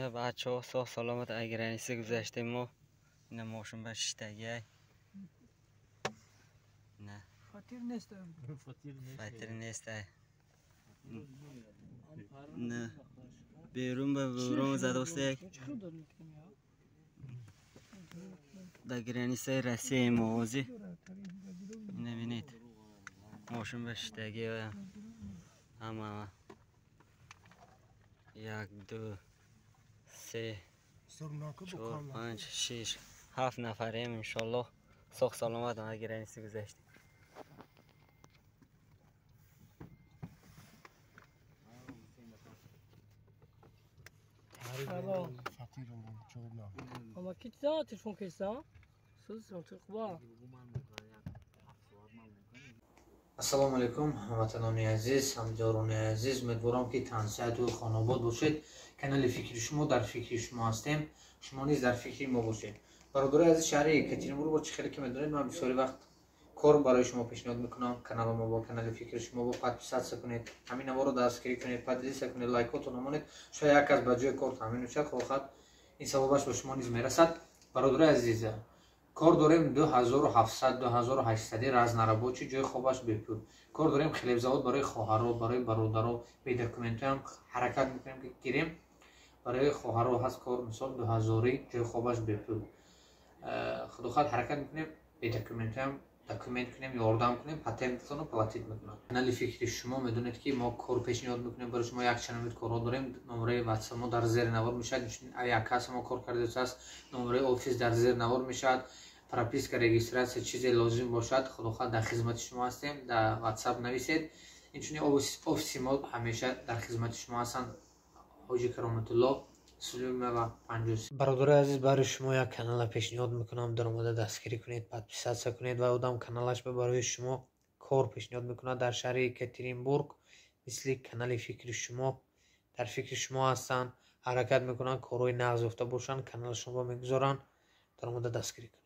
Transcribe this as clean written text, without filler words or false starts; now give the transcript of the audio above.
Ина бачаҳо соғ саломат ай граница гузаштем мо. Ина мошин ба шиштагиай. Ина Фатир нест. Фатир нестай. Ина берун ба бурон задостек. Дар границаи Россия мо ҳозир. Ина бинед. Мошин ба шиштагиай ҳама. 1, 2, 3, 4, 5, 6, 7 нафарем иншоллоҳ. Соғ саломат ама граница гузаштем. Ама ки чиза телефон кеса? Сӯз. Ассалому алайкум, ҳамватанони азиз, ҳамдиёрони азиз. Умедворам, ки тансиҳату хонобод бошед. Канали Фикри шумо, дар фикри шумо ҳастем, шумо низ дар фикри мо бошед. Бародарои азиз, шаҳри Екатеринбург бо чӣ хеле ки медонед, ман бисёри вақт кор барои шумо пешниҳод мекунам. Канали мо бо канали Фикри шумо бо подписаться кунед, ҳамин наворо дастгирӣ кунед, поделиться кунед, лайкотон монед. Шояд як кас ба ҷои кор таъмин мешавад, хоҳад, ин савобаш ба шумо низ мерасад. Бародарои азиз, кор дорем 2700, 2800 разнорабочий, ҷои хобаш бепул. Кор дорем хлебзавод барои хоҳаро, барои бародаро, бе документоам ҳаракат мекунем, ки гирем. Барои хоҳаро ҳаст кор, мисол, 2000, ҷои хобаш бепул. Худохоҳад, ҳаракат мекунем, бе документоам документ кунем, ёрдам кунем, патентатонро платить мекунам. Канали Фикри шумо, медонед, ки мо кор пешниҳод мекунем барои шумо, якчанд намуд корҳо дорем. Номраи ватсап мо дар зери навор мешавад, як кас мо кор кардааст, номраи офис дар зери навор мешавад. Прописка, регистрация, чизе лозим бошад, худохоҳад, дар хизмати шумо ҳастем, дар ватсап нависед. Инчунин офиси мо ҳамеша дар хизмати шумо ҳастанд, Ҳоҷи Кароматулло, Сулимова 53. Бародарои азиз, барои шумо як канала пешниҳод мекунам, даромада дастгирӣ кунед, подписаться кунед ва одам каналаш барои шумо кор пешниҳод мекунад дар шаҳри Екатеринбург. Мисли канали Фикри шумо, дар фикри шумо ҳастанд, ҳаракат мекунанд, корҳои нағз ёфта бошанд, каналашонро мегузоранд, даромада дастгирӣ кунед.